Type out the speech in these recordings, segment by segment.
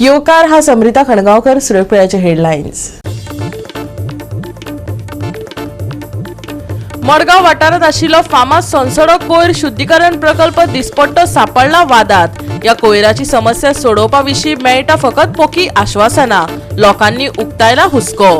येवकार हा समृता खणगांवकर. सुरक्षाचे हेडलायन्स. मडगांव वाठारांत आशिल्लो फामाद सोनसडो कोयर शुद्धीकरण प्रकल्प दिसपट्टो सापडला वादात. ह्या कोयराची समस्या सोडोवपा विशीं मेळटा फकत पोकी आश्वासनां. लोकांनी उक्तायला हुस्को.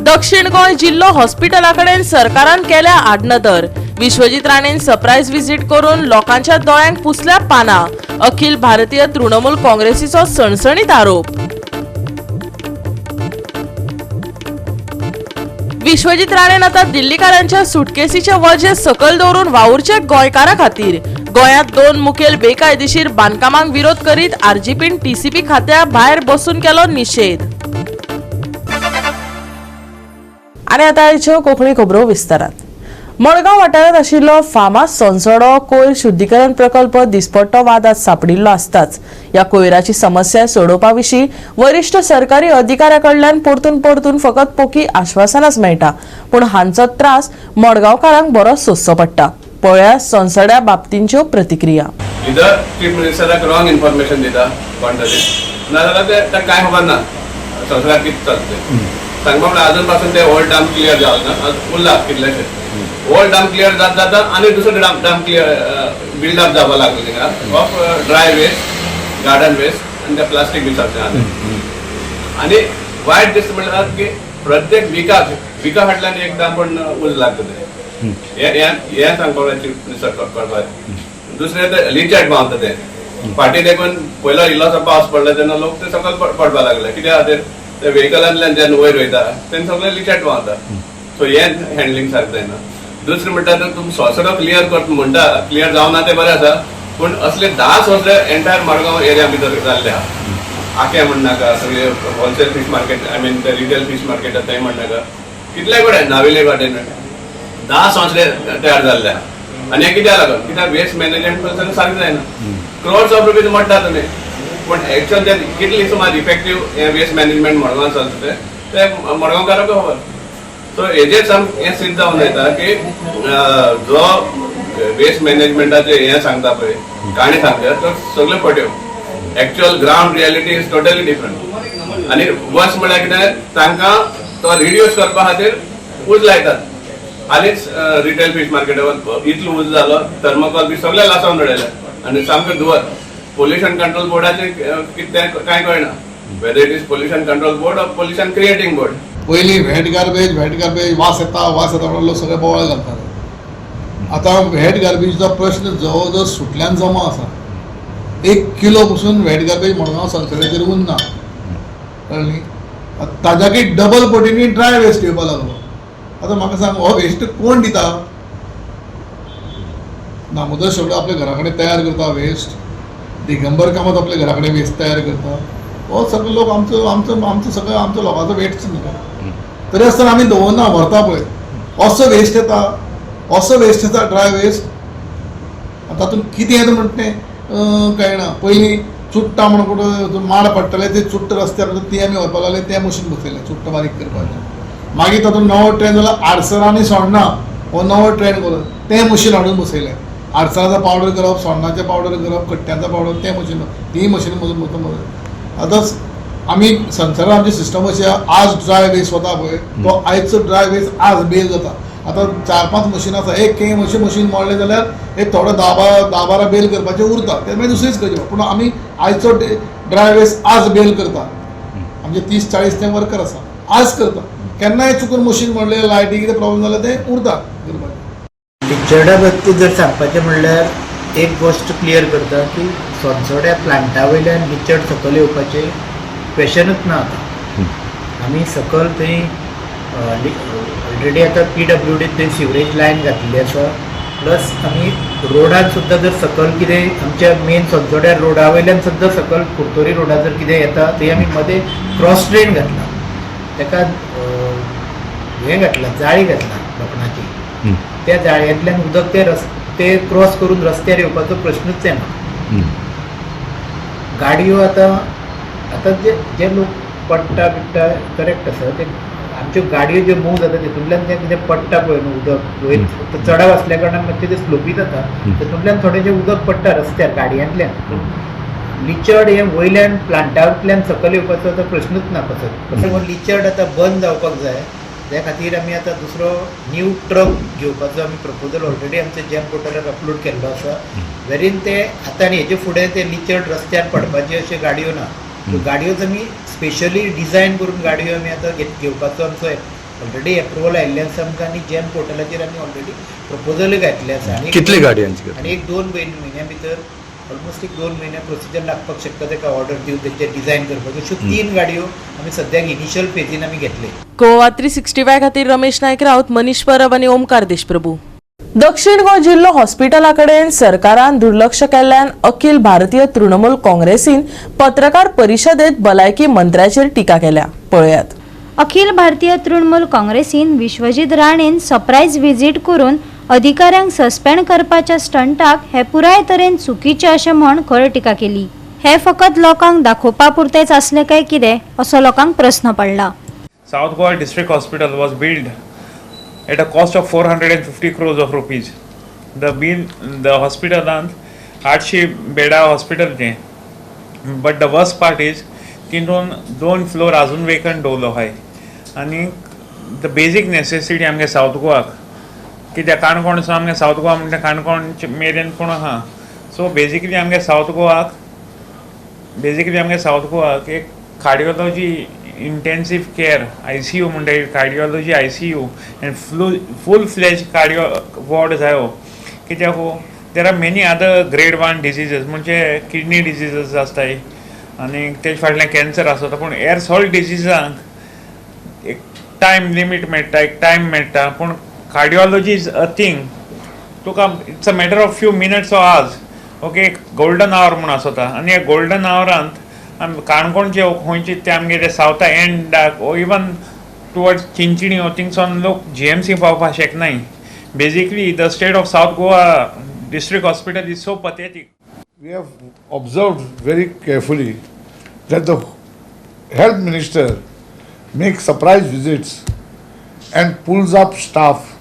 दक्षिण गोंय जिल्लो हॉस्पिटला कडेन सरकारान केल्या आडनदर. विश्वजीत राणेन सरप्रायज विजीट करून लोकांच्या दोळ्यांक पुसल्या पानां. अखिल भारतीय तृणमूल काँग्रेसीचो सणसणीत आरोप. विश्वजीत राणेन आता दिल्लीकारांच्या सुटकेसीचे वजें सकयल दवरून वावुरचे गोंयकारां खातीर. गोंयांत दोन मुखेल बेकायदेशीर बांदकामांक विरोध करीत आरजीपीन टीसीपी खात्या भायर बसून केलो निशेध. आनी आतां आयच्यो कोंकणी खबरो विस्तारात. मडगांव वाठारांत आशिल्लो फामाद सोनसडो कोयर शुद्धीकरण प्रकल्प दिसपट्टो वादात सापडिल्लो आसताच. ह्या कोयराची समस्या सोडोवपा विशीं वरिश्ठ सरकारी अधिकाऱ्या कडल्यान परतून परतून फकत पोकी आश्वासनाच मेळटा, पूण हांचो त्रास मडगांवकारांक बरो सोंसचो पडटा. पळया सोनसड्या बाबतींच्यो प्रतिक्रिया. इधर चीफ मिनिस्टराक रॉंग इन्फॉर्मेशन दिता कोण तरी, नाजाल्यार ते ताका कांय खबर ना संवसारात कितें चलता तें. सांगपा म्हळ्यार अजून पासून ते ओल्ड डाम क्लियर जावं ना, उरला कितलेशे. ओल्ड डाम क्लियर जात जाता आनी दुसरो डाम क्लियर बिल्डअप जावपा लागलो थिंगा of dry waste, garden waste आनी ते प्लास्टीक बी सगळें. आनी वायट दिसता म्हणल्यार की प्रत्येक विकाक विका फाटल्यान एक डाम पण उज लागता. ते हें हें हें सांगपाक चीफ मिनिस्टर कळपाक. दुसरें ते लिचेट व्हांवता ते फाटीं देखून. पयलो इल्लोसो पावस पडलो तेन्ना लोक ते सकयल पडपाक लागले. कित्या खातीर? ते व्हेकलांतल्यान जेन्ना वयर वयता तेन्ना सगळे लिचेट व्हांवता. सो हें हँडलिंग सारकें जायना. दुसरें म्हणटा तर तुमी सोंसडो क्लियर करता म्हणटा, क्लियर जावना तें बरें आसा, पूण असले 10 सोंसडे एंटायर मडगांव एरिया भितर जाल्ले आहा. आके म्हणनाका, सगळे wholesale fish market, I mean ते रिटेल फीश मार्केट थंय म्हणनाका, कितले कडेन नावेले वाटेन 10 सोंसडे तयार जाल्ले आहा. आनी हें कित्याक लागून? कित्याक वेस्ट मॅनेजमेंट सारकें जायना. क्रोर्स ऑफ रुपीज म्हणटा तुमी, पूण एक्चुअल ते कितली सुमार इफेक्टीव हें वेस्ट मॅनेजमेंट मडगांव चलता तें तें मडगांवकारांक खबर. सो हेजेर साम हें सिद्ध जावन येता की जो वेस्ट मॅनेजमेंटाचे हें सांगता पळय, काणी सांगता, तो सगळ्यो फट्यो. Actual ground reality is totally different. आनी वर्स म्हळ्यार कितें, तांकां तो रिड्यूस करपा खातीर उज लायतात. हालींच रिटेल फीश मार्केटावर इतलो उज जालो, थर्मोकॉल बी सगळे लासोवन उडयले आनी सामकें धुवर. पोल्युशन कंट्रोल बोर्डाचें कितें कांय कळना, whether it is pollution control board or pollution creating board. पयलीं वेट गार्बेज, वेट गार्बेज, वास येता, वास येता म्हणून लोक सगळे बोवाळ घालताले. आतां वेट गार्बेजचो प्रश्न जवळ जवळ सुटल्यान जमा आसा. 1 किलो पसून वेट गार्बेज मडगांव संसदेचेर उरना, कळ्ळें न्ही? आतां ताज्याकय डबल पटीनी ड्राय वेस्ट येवपा लागलो. आतां म्हाका सांग, हो वेस्ट कोण दिता? दामोदर शेवडो आपल्या घरा कडेन तयार करता वेस्ट, दिगंबर कामत आपल्या घरा कडेन वेस्ट तयार करता. हो सगळे लोक आमचो आमचो आमचो सगळो आमचो लोकांचो वेस्ट न्हू. तरी आसतना आमी दवरना, व्हरता पळय. असो वेस्ट येता, असो वेस्ट येता, ड्राय वेस्ट. तातूंत कितें येता म्हणटा तें कळना. पयलीं चुट्टां म्हण कुठं माड पडटाले, ते चुट्ट रस्त्यार ती आमी व्हरपाक लागले. तें मशीन बसयलें चुट्टां बारीक करपाचें. मागीर तातूंत नवो ट्रेंड जालो, आडसरां आनी सोण्णां हो नवो ट्रेंड करून तें मशीन हाडून बसयलें. आडसराचो पावडर करप, सोण्णाचें पावडर करप, कट्ट्यांचो पावडर, तें मशीन, ती मशीन मजून मजून. आतां आमी संवसारात आमची सिस्टम अशी आहा, आज ड्राय वेस्ट वता पळय, तो आयचो ड्राय वेस्ट आज बेल जाता. आतां चार पांच मशिनां आसा. एक कें अशें मशीन मोडलें जाल्यार एक थोडो 10-12 बेल करपाचें उरता, ते मागीर दुसरीच करचें. पूण आमी आयचो ड्राय वेस्ट आज बेल करता. आमचे 30-40 ते वर्कर आसा, आज करता. केन्नाय चुकून मशीन मोडलें, लायटी कितें प्रॉब्लम जाल्यार तें उरता करपाचें. लिचर्डा बाबतींत जर सांगपाचें म्हणल्यार एक गोश्ट क्लियर करता की सोनसोड्या प्लांटा वयल्यान लिचर्ड सकयल येवपाचें क्वेशनूच ना. आतां आमी सकयल थंय ऑलरेडी आतां पीडब्ल्यूडी थंय सिवरेज लायन घातलेली आसा. प्लस आमी रोडान सुद्दां जर सकयल कितें आमच्या मेन सोनसोड्या रोडा वयल्यान सुद्दां सकयल कुर्तोरी रोडार जर कितें येता, थंय आमी मदें क्रॉस ड्रेन घातला. ताका हें घातलां, जाळी घातला लोखणाची. त्या जाळयेंतल्यान उदक ते रस्ते क्रॉस करून रस्त्यार येवपाचो प्रश्नूच येना. गाडयो आतां आतां जे जे लोक पडटा बिडटा, करेक्ट आसा ते. आमी आमच्यो गाडयो ज्यो मूव जाता तितूंतल्यान तें कितें पडटा पळय न्हू उदक वयर चडाव आसल्या कारणान मातशें तें स्लोपी जाता, तितूंतल्यान थोडेंशें उदक पडटा रस्त्यार गाडयांतल्यान. लिचर्ड हें वयल्यान प्लांटांतल्यान सकयल येवपाचो आतां प्रश्नूच ना कसो. कसो लिचर्ड आतां बंद जावपाक जाय, त्या खातीर आमी आतां दुसरो न्यू ट्रक घेवपाचो आमी प्रपोजल ऑलरेडी आमच्या जॅम पोर्टलार अपलोड केल्लो आसा. वेरीन ते आतां आनी हेजे फुडें ते लिचर्ड रस्त्यार पडपाचे अश्यो गाडयो ना, त्यो गाडयोच आमी स्पेशली डिजायन करून गाडयो आमी आतां घेवपाचो आमचो ऑलरेडी एप्रुवल आयिल्लें आसा आमकां आनी जॅम पोर्टलाचेर आमी ऑलरेडी प्रपोजलूय घातले आसा. आनी कितली गाडयांची? आनी एक 2 म्हयन्या भितर ऑलमोस्ट एक 2 म्हयने प्रोसिजर लागपाक शकता तेका ऑर्डर दिवन तेंचे डिजायन करपाक. अश्यो 3 गाडयो आमी सद्याक इनिशियल फेजीन आमी घेतले. गोवा 365 खातीर रमेश नायक राऊत, मनीष परब आनी ओमकार देशप्रभू. दक्षिण गोंय जिल्लो हॉस्पिटला कडेन सरकारान दुर्लक्ष केल्ल्यान अखिल भारतीय तृणमूल काँग्रेसीन पत्रकार परिशदेत भलायकी मंत्र्याचेर टिका केल्या. पळयात. अखिल भारतीय तृणमूल काँग्रेसीन विश्वजीत राणेन सरप्रायज व्हिजीट करून अधिकाऱ्यांक सस्पेंड करपाच्या स्टंटाक हे पुराय तरेन चुकीचे अशें म्हण खर टिका केली. हे फकत लोकांक दाखोवपा पुरतेच आसले काय कितें असो लोकांक प्रस्न पडला. South Goa District Hospital was built at a cost of 450 crores of rupees. The bill, the hospitalant 800 Beda hospital तें, but the worst part is तितून 2 फ्लोर अजून वेकंट दवरलो आहाय. आनी the basic necessity आमगे सावथ गोवाक कित्याक काणकोण सावन आमगे सावथ गोवा म्हणटा काणकोण मेरेन पूण आहा. सो बेजिकली आमगे सावथ गोवाक बेजिकली आमगे सावथ गोवाक एक कार्डियोलॉजी इंटेन्सीव केअर ICU म्हणटा, cardiology ICU and full fledge cardio ward जायो. कित्याक there are many other grade 1 diseases म्हणजे किडनी डिजीजेस आसताय आनी तेजे फाटल्यान कॅन्सर आसता, पूण हेर सगळे डिजीजांक एक टायम लिमीट मेळटा, एक टायम मेळटा. पूण कार्डियोलॉजी is a thing तुका it's a matter of few minutes or hours. Okay, एक गोल्डन our म्हूण आसता आनी ह्या गोल्डन आवरांत आमी काणकोणचे खंयचे ते आमगेले सावथा एंडाक ओ इवन टुवर्ड्स चिंचणी ओ थिंगसान लोक GMC पावपाक शकनाय. Basically the state of South Goa District Hospital is so pathetic. We have observed very carefully that the health minister makes surprise visits and pulls up staff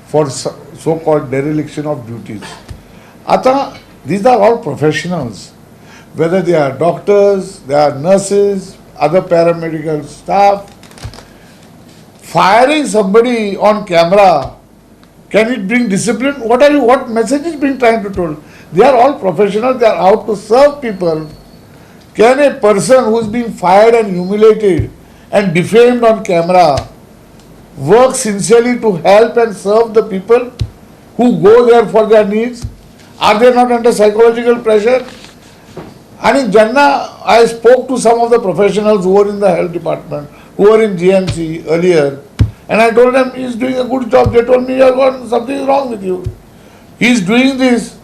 for so-called dereliction of duties. Ata, these are all professionals, whether they are doctors, they are nurses, other paramedical staff. Firing somebody on camera, can it bring discipline? What message is being trying to told? They are all professionals, they are out to serve people. Can a person who is being fired and humiliated and defamed on camera work sincerely to help and serve the people who go there for their needs? Are they not under psychological pressure? And जेन्ना I spoke to some of the professionals who were in the health department, who were in GMC earlier, and I told them he's doing a good job. They told me, you are gone, something is wrong with you. He is doing this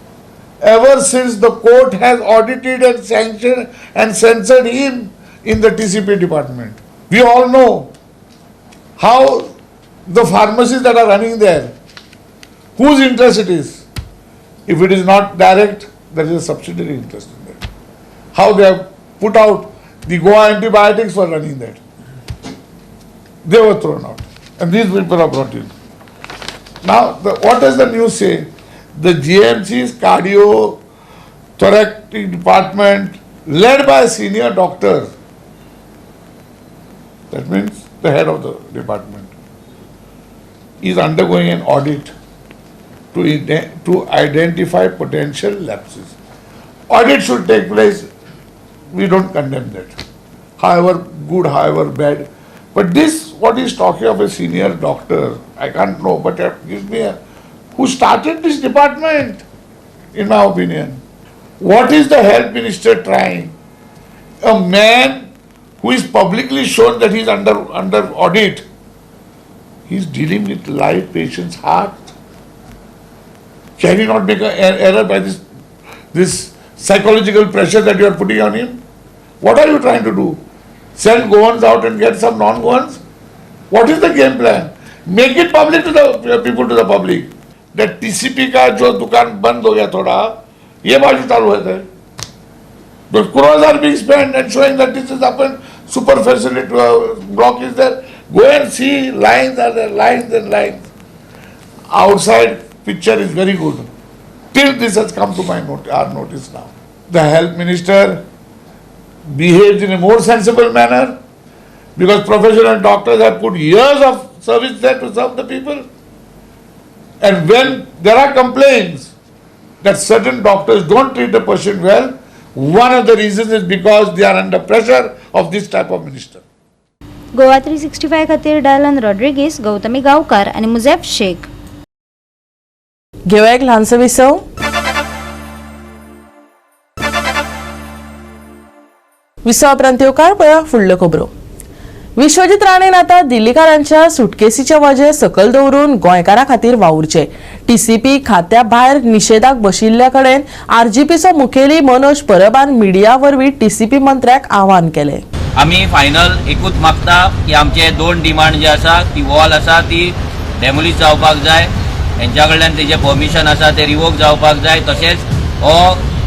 ever since the court has audited and sanctioned and censored him in the TCP department. We all know how the pharmacies that are running there, whose interest it is. If it is not direct, there is a subsidiary interest in that. How they have put out the Goa antibiotics for running that. They were thrown out. And these people are brought in. Now, what does the news say? The GMC's cardio thoracic department, led by a senior doctor, that means the head of the department, is undergoing an audit to identify potential lapses. Audit should take place. We don't condemn that. However good, however bad. But this, what is talking of a senior doctor, I can't know, but it gives me a, who started this department, in my opinion. What is the health minister trying? A man who is publicly shown that he is under audit, he is dealing with live patients' heart. Can he not make an error by this psychological pressure that you are putting on him? What are you trying to do? Send Goans out and get some non-Goans? What is the game plan? Make it public to the people, to the public. That TCP का जो दुकान बंद हो गया थोड़ा, ये बाजू चालू है. The crores are being spent and showing that this is happened, super facility block is there. Go and see, lines are there, lines and lines. Outside picture is very good till this has come to my note our notice. Now the health minister behaves in a more sensible manner, because professional doctors have put years of service there to serve the people. And when there are complaints that certain doctors don't treat the patient well, one of the reasons is because they are under pressure of this type of minister. Goa 365 खातीर Dylan Rodrigues, Gautami गांवकार आनी मुझेफ शेख. घेवया एक ल्हानसो विसव. विसवा उपरांत येवकार. पळया फुडल्यो खबरो. विश्वजीत राणेन आतां दिल्लीकारांच्या सुटकेसीचे वजें सकयल दवरून गोंयकारां खातीर वावुरचे. टीसीपी खात्या भायर निशेधाक बशिल्ल्या कडेन आरजीपीचो मुखेली मनोज परबान मिडिया वरवीं टीसीपी मंत्र्याक आवाहन केलें. आमी फायनल एकूच मागता की आमचे दोन डिमांड जे आसा, ती वॉल आसा ती डेमोलिश जावपाक जाय, हेंच्या कडल्यान तेजें परमिशन आसा ते रिवोक जावपाक जाय. तशेंच हो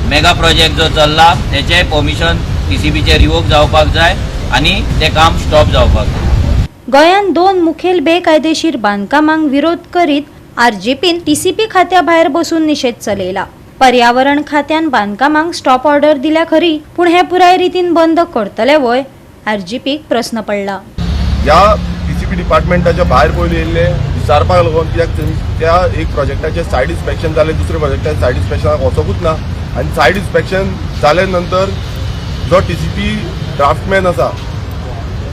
मेगा प्रोजेक्ट जो चल्ला तेचें परमिशन टीसीपीचें रिवोक जावपाक जाय आनी तें काम स्टॉप जावपाक जाय. गोंयांत दोन मुखेल बेकायदेशीर बांदकामांक विरोध करीत आरजीपीन टीसीपी खात्या भायर बसून निशेध चलयला. पर्यावरण खात्यान बांदकामांक स्टॉप ऑर्डर दिल्या खरी, पूण हे पुराय रितीन बंद करतले व्हय, आरजीपीक प्रस्न पडला. ह्या टीसीपी डिपार्टमेंटाच्या भायर पयलीं येयल्ले विचारपाक लागून, कित्याक त्या एक प्रोजेक्टाचें सायड इन्स्पेक्शन जालें, दुसऱ्या प्रोजेक्टाचें सायड इन्स्पेक्शनाक वचोकूच ना. आनी सायड इन्स्पेक्शन जाले नंतर जो टीसीपी ड्राफ्टमॅन आसा,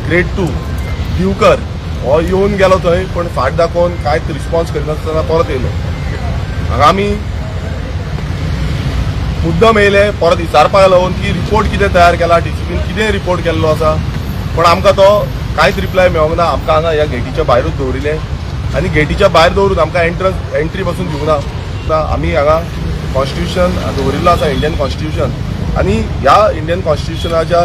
ग्रेड 2 दिवकर, हो येवन गेलो थंय, पूण फाट दाखोवन कांयच रिस्पॉन्स करिनासतना परत येयलो. हांगा आमी मुद्दम येयले परत विचारपाक लागून की रिपोर्ट कितें तयार केला, टीसीपीन कितें रिपोर्ट केल्लो आसा, पूण आमकां तो कांयच रिप्लाय मेळोंक ना. आमकां हांगा ह्या गेटीच्या भायरूच दवरिलें आनी गेटीच्या भायर दवरून आमकां एंट्रन्स एंट्री पासून दिवंक ना. आमी हांगा कॉन्स्टिट्युशन दवरिल्लो आसा, इंडियन कॉन्स्टिट्युशन, आनी ह्या इंडियन कॉन्स्टिट्युशनाच्या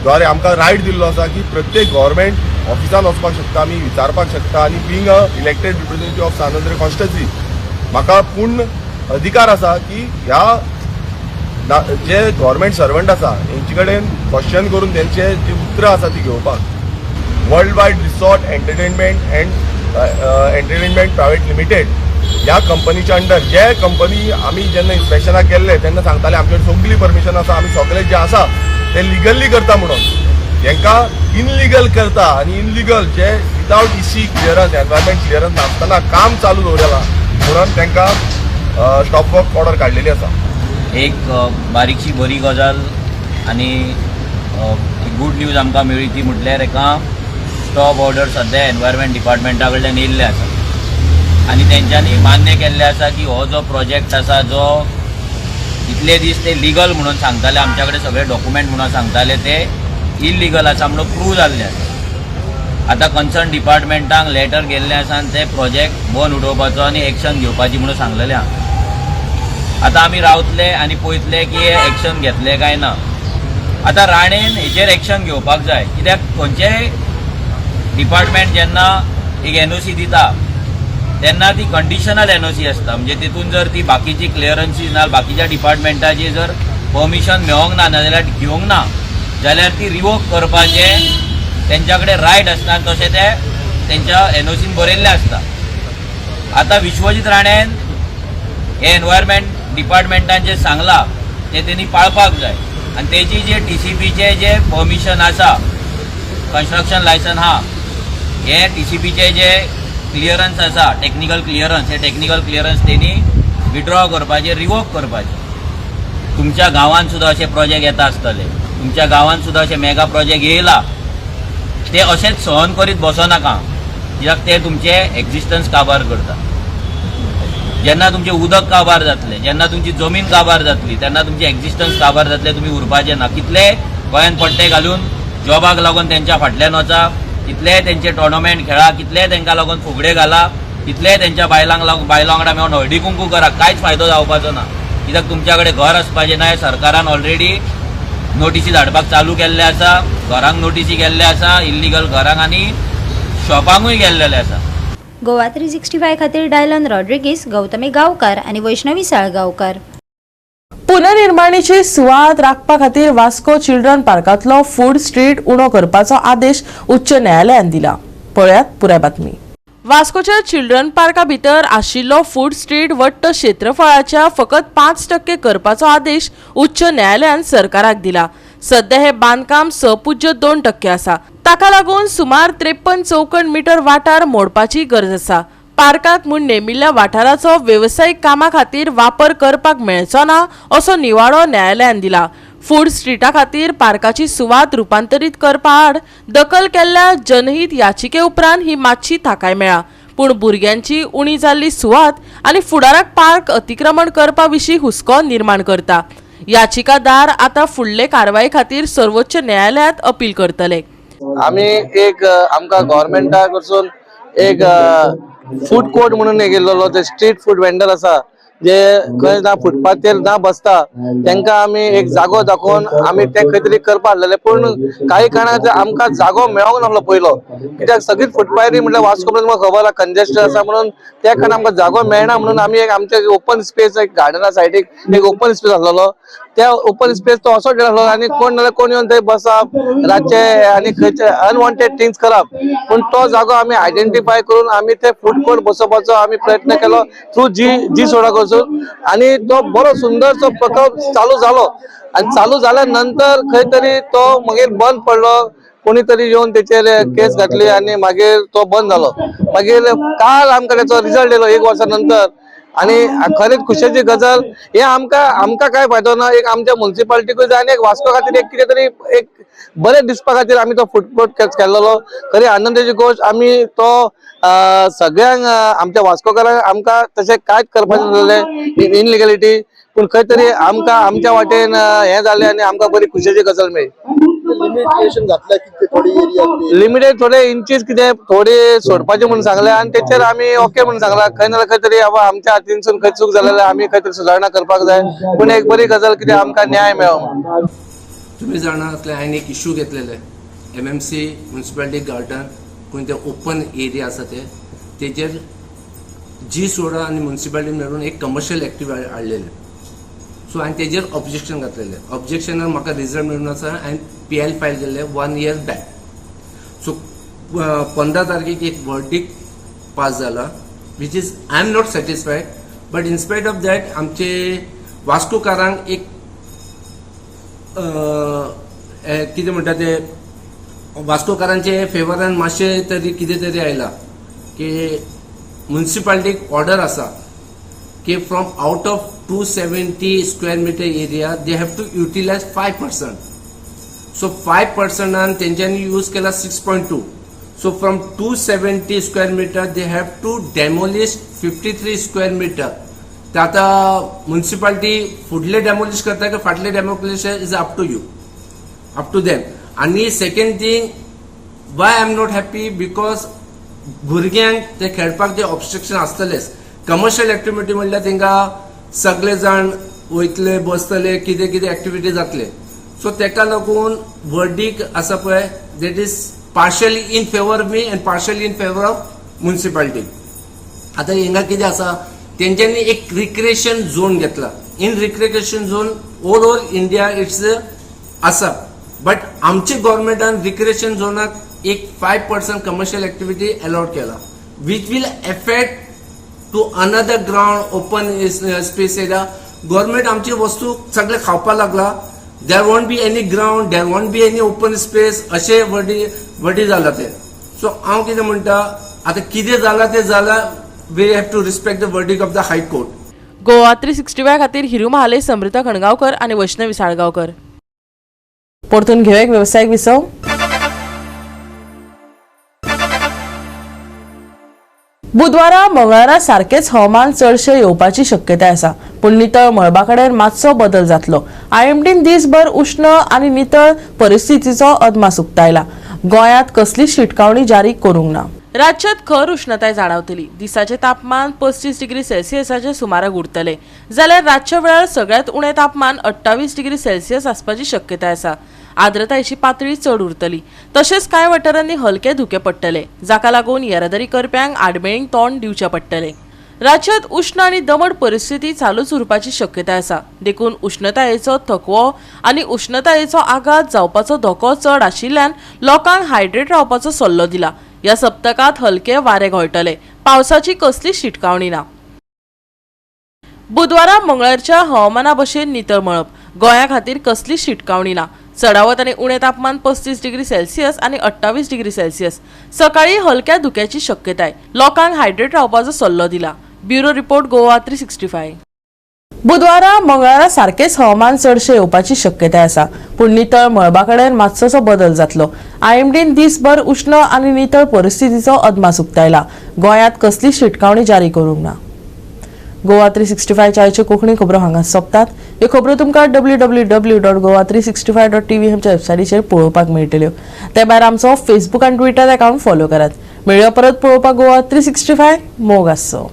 द्वारे आमकां रायट दिल्लो आसा की प्रत्येक गव्हर्मेंट ऑफिसान वचपाक शकता, आमी विचारपाक शकता. आनी being a elected representative of Sant Andre constituency, म्हाका पूर्ण अधिकार आसा की ह्या जे गव्हर्मेंट सर्वंट आसा हेंचे कडेन क्वेश्चन करून तेंचे जी उतरां आसा ती घेवपाक. World wide resort entertainment and entertainment private limited ह्या कंपनीच्या अंडर, जे कंपनी आमी जेन्ना इन्स्पेक्शनाक गेल्ले तेन्ना सांगताले आमचे कडेन सगळी परमिशन आसा, आमी सगळे जे आसा ते लिगली करता म्हणून, हेंकां इनलिगल करता आनी इनलिगल जे without EC clearance, environment clearance नासतना काम चालू दवरला म्हणून तांकां स्टॉप वर्क ऑर्डर काडलेली आसा. एक बारीकशी बरी गजाल आनी एक गूड न्यूज आमकां मेळ्ळी, ती म्हटल्यार एका स्टॉप ऑर्डर सद्या एनवायरमेंट डिपार्टमेंटा कडल्यान येयल्ले आसा आनी तेंच्यांनी मान्य केल्लें आसा की हो जो प्रोजेक्ट आसा, जो इतले दीस ते लिगल म्हणून सांगताले, आमच्या कडेन सगळे डॉक्युमेंट म्हणून सांगताले, ते इलिगल आसा म्हणून प्रूव जाल्ले आसा. आतां कन्सर्न डिपार्टमेंटांक लेटर गेल्लें आसा आनी ते प्रोजेक्ट बंद उडोवपाचो आनी एक्शन घेवपाची म्हणून सांगलेलें आहा. आतां आमी रावतले आनी पळयतले की हे एक्शन घेतले काय ना. आतां राणेन हेचेर एक्शन घेवपाक जाय, कित्याक खंयचेय डिपार्टमेंट जेन्ना एक एनओसी दिता तेन्ना ती कंडिशनल एनओसी आसता. म्हणजे तितून जर ती बाकीची क्लियरन्सीज ना, बाकीच्या डिपार्टमेंटाची जर परमिशन मेळोंक ना, नाजाल्यार घेवंक ना जाल्यार ती रिवोक करपाचें तेंच्या कडेन रायट आसता आनी तशें ते तेंच्या एनओसीन बरयल्लें आसता. आतां विश्वजीत राणेन हे एनवायरमेंट डिपार्टमेंटान जें सांगलां तें तेणी पाळपाक जाय आनी तेजी जे टीसीपीचे जे परमिशन आसा, कन्स्ट्रक्शन लायसन आहा, हे टीसीपीचे जे क्लियरन्स आसा, टेक्निकल क्लियरन्स, हे टेक्निकल क्लियरन्स तेणी विड्रॉ करपाचे, रिवोक करपाचे. तुमच्या गांवांत सुद्दां अशे प्रोजेक्ट येता आसतले, तुमच्या गांवांत सुद्दां अशे मेगा प्रोजेक्ट येयला, ते अशेंच सहन करीत बसो नाका, कित्याक ते तुमचे एक्झिस्टन्स काबार करता. जेन्ना तुमचें उदक काबार जातलें, जेन्ना तुमची जमीन काबार जातली, तेन्ना तुमचें एक्झिस्टन्स काबार जातलें, तुमी उरपाचें ना. कितले गोंयांत पट्टे घालून जॉबाक लागून तेंच्या फाटल्यान वचा, कितले तेंचे टोर्नामेंट खेळा, कितले तेंकां लागून फुगडे घाला, कितले तेंच्या बायलांक लागून बायलां वांगडा मेळून हळदी कुंकू करा, कांयच फायदो जावपाचो ना, कित्याक तुमच्या कडेन घर आसपाचें ना. सरकारान ऑलरेडी नोटिसी धाडपाक चालू केल्ले आसा, घरांक नोटिसी गेल्ले आसा, इल्लिगल घरांक आनी शॉपांकूय गेल्लेले आसा. गोवा 365 खातीर डायलन रॉड्रिगीस, गौतमी गांवकार आनी वैष्णवी साळगांवकार. पुनर्निर्माणीची सुवात राखपा खातीर वास्को चिल्ड्रन पार्कांतलो फूड स्ट्रीट उणो करपाचो आदेश उच्च न्यायालयान दिला. पळयात पुराय बातमी. वास्कोच्या चिल्ड्रन पार्का भितर आशिल्लो फूड स्ट्रीट वट्ट क्षेत्रफळाच्या फकत 5% करपाचो आदेश उच्च न्यायालयान सरकाराक दिला. सध्या हे बांदकाम 6.2% आसा. ताका लागून सुमार 53 चौखण मीटर वाठार मोडपाची गरज आसा. पार्काक म्हूण नेमिल्ल्या वाठाराचो वेवसायीक कामा खातीर वापर करपाक मेळचो ना असो निवाडो न्यायालयान दिला. फूड स्ट्रीटा खातीर पार्काची सुवात रुपांतरीत करपा आड दखल केल्ल्या जनहीत याचिके उपरांत ही मातशी थाकाय मेळ्ळा. पूण भुरग्यांची उणी जाल्ली सुवात आनी फुडाराक पार्क अतिक्रमण करपा विशीं हुस्को निर्माण करता. याचिकादार आतां फुडले कारवाये खातीर सर्वोच्च न्यायालयांत अपील करतले. आमी एक आमकां गव्हर्मेंटा कडसून एक फूड कोर्ट म्हणून गेल्लो, ते स्ट्रीट फूड वेंडर आसा जे खंय ना फुटपाथेर ना बसता तांकां आमी एक जागो दाखोवन आमी ते खंय तरी करपा आहलेले. पूण काही कारणां आमकां जागो मेळोंक नासलो पयलो, कित्याक सगळीच फुटपाथी म्हटल्यार वास्को तुमकां खबर आसा कंजेस्टेड आसा, म्हणून त्या कारणान आमकां जागो मेळना म्हणून आमी एक आमचे ओपन स्पेस एक गार्डना सायडीक एक ओपन स्पेस आसलेलो, त्या ओपन स्पेस तो असो आसलो आनी कोण नाल्यार कोण येवन थंय बसप रातचे आनी खंयचे अनवॉन्टेड थिंग्स करप. पूण तो जागो आमी आयडेंटिफाय करून आमी ते फूड कोर्ट बसोवपाचो आमी प्रयत्न केलो थ्रू जी सोडा कडसून आनी तो बरो सुंदरसो प्रकल्प चालू जालो. आनी चालू जाल्या नंतर खंय तरी तो मागीर बंद पडलो, कोणी तरी येवन तेचेर केस घातली आनी मागीर तो बंद जालो. मागीर काल आमकां तेचो रिजल्ट येयलो एक वर्सा नंतर आनी खरेंच खुशेची गजाल हे आमकां आमकां कांय फायदो ना, एक आमच्या मुन्सिपालिटीकूय जाय आनी एक वास्को खातीर एक कितें तरी एक बरें दिसपा खातीर आमी तो फूड कोर्ट केल्लो. खरी आनंदाची गोश्ट आमी तो सगळ्यांक आमच्या वास्कोकारांक आमकां तशें कांयच करपाचें नासलें इनलिगलिटी, पूण खंय तरी आमकां आमच्या वाटेन हें जालें आनी आमकां बरी खुशेची गजाल मेळ्ळी. लिमिटेशन घातल्या कितें थोडी एरिया लिमिटेड थोडे इंचीस कितें थोडे सोडपाचे म्हणून सांगले आनी तेचेर आमी ओके म्हणून सांगला. खंय ना खंय तरी बाबा आमच्या हातीनसून खंय चूक जालें आमी खंय तरी सुदारणा करपाक जाय, पूण एक बरी गजाल कितें आमकां न्याय मेळो. तुमी जाणा आसले हांवें एक इशू घेतलेले MMC municipality garden खंय ते ओपन एरिया आसा ते तेजेर जी सोडा आनी म्युनिसिपालिटी मेळून एक कमर्शियल एक्टिविटी हाडलेले. सो हांवें तेजेर ऑब्जेक्शन घातलेलें. ऑब्जेक्शनान म्हाका रिजल्ट मेळून आसा. हांवें PL file केल्लें 1 year back. सो 15 तारखेक एक वर्डीक पास जाला which is I am not satisfied, but in spite of that आमचे वास्कोकारांक एक कितें म्हणटा ते वास्कोकारांचे फेवरान मातशें तरी कितें तरी आयलां की म्युनिसिपालिटीक ऑर्डर आसा की from out of 270 square meter area they have to utilize 5%. So 5% तेंच्यांनी यूज केला 6.2. So from 270 square meter they have to demolish 53 square meter. ते आतां म्युनिसिपालिटी फुडले डेमोलिश करता काय फाटले demolish is up to you, up to them. आनी second thing why I am not happy because भुरग्यांक ते खेळपाक ते ऑब्स्ट्रक्शन आसतलेच. कमर्शियल एक्टिविटी म्हणल्यार तांकां सगळे जाण वयतले बसतले कितें कितें एक्टिविटी जातले. सो तेका लागून वर्डीक आसा पळय that is partially in favour of me and partially in favour of municipality. आतां हिंगा कितें आसा तेंच्यांनी एक रिक्रिएशन झोन घेतला. In recreation zone all over India it's आसा, बट आमचे गव्हर्मेंटान रिक्रिएशन झोनाक एक 5% कमर्शियल एक्टिविटी अलाउड केला which will affect to another ground open space area. Government आमची वस्तू सगळे खावपाक लागला. There won't be any ground, there won't be any open space अशें वर्डी जाला ते. सो हांव कितें म्हणटा आतां कितें जालां तें जालां. We have to respect the verdict of the high court. Goa 365 खातीर हिरू महाले, समृता खणगांवकर आनी वैष्णवी साळगांवकर. परतून घेवया एक वेवसायीक विसव. बुधवारा मंगळारा सारकेच हवामान चडशें येवपाची शक्यताय आसा, पूण नितळ मळबा कडेन मातसो बदल जातलो. IMDन दीसभर उश्ण आनी नितळ परिस्थितीचो अदमास उक्तायला. गोंयांत कसलीच शिटकावणी जारी करूंक ना. राज्यात खर उष्णताय जाणवतली. दिसाचे तापमान 35 डिग्री सेल्सियसाच्या सुमाराक उरतले, जाल्यार रातच्या वेळार सगळ्यात उणें तापमान 28 डिग्री सेल्सियस आसपाची शक्यताय आसा. आर्द्रतायेची पातळी चड उरतली. तशेंच कांय वाठारांनी हलके धुके पडटले, जाका लागून येरादारी करप्यांक आडमेळींक तोंड दिवचें पडटलें. राज्यात उश्ण आनी दमट परिस्थिती चालूच उरपाची शक्यताय आसा, देखून उष्णतायेचो थकवो आनी उष्णतायेचो आघात जावपाचो धोको चड आशिल्ल्यान लोकांक हायड्रेट रावपाचो सल्लो दिला. ह्या सप्तकांत हलके वारे घोळटले. पावसाची कसलीच शिटकावणी ना. बुधवारा मंगळारच्या हवामाना भशेन नितळ मळब. गोंया खातीर कसलीच शिटकावणी ना. चडावत आनी उणें तापमान 35 डिग्री सेल्सियस आनी 28 डिग्री सेल्सियस. सकाळी हलक्या धुक्याची शक्यताय. लोकांक हायड्रेट रावपाचो सल्लो दिला. Bureau report, Goa 365. बुधवारा मंगळारा सारकेच हवामान चडशें येवपाची शक्यताय आसा, पूण नितळ मळबा कडेन मातसोसो बदल जातलो. आयएमडीन दीसभर उश्ण आनी नितळ परिस्थितीचो अदमास उक्तायला. गोंयांत कसलीच शिटकावणी जारी करूंक ना. गोवा 365 च्यो कोंकणी खबरो हांगा सोंपतात. ह्यो खबरो तुमकां www.goa365.tv आमच्या वेबसायटीचेर पळोवपाक मेळटल्यो. ते भायर आमचो फेसबूक आनी ट्विटर अकाउंट फॉलो करात. मेळया परत पळोवपाक गोवा 365. मोग आसचो.